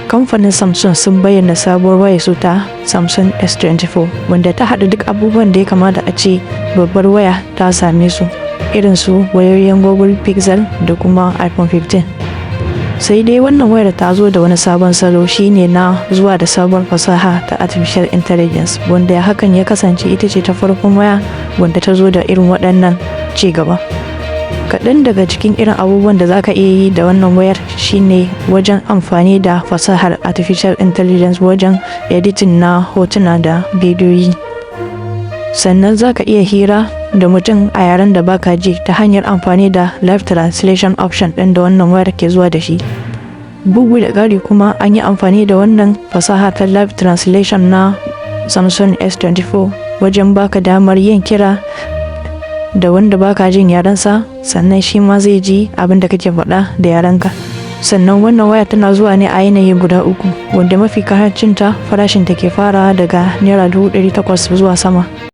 Kamfanin Samsung sun bayyana sabuwar wayar su ta Samsung S24, wanda ta haɗa duk abubuwan da ya kamata a ce babbar waya ta same su, irin su wayoyin Google Pixel da kuma iPhone 15. Sai dai wannan wayar ta zo da wani sabon salo, shine na zuwa da sabuwar fasaha ta artificial intelligence, wanda hakan ya kasance ita ce ta farkon waya wanda ta zo da irin waɗannan ci gaba. Kaɗan daga cikin irin abubuwan da za ka iya yi da wannan wayar shine wajen amfani da fasahar artificial intelligence wajen editing na hotuna da bidiyoyi. Sannan za ka iya hira da mutum a yaren da baka ji ta hanyar amfani da live translation option ɗin da wannan wayar ke zuwa da shi. Bugu da ƙari kuma, an yi amfani da wannan fasaha ta live translation na Samsung S24 wajen baka damar yin kira da wanda baka jin yarensa, sannan shi ma zai ji abin da kake faɗa da yarenka. Sannan wannan waya tana zuwa ne a yanayi guda uku, wanda mafi karancinta farashin ta ke fara daga ₦800,000 zuwa sama.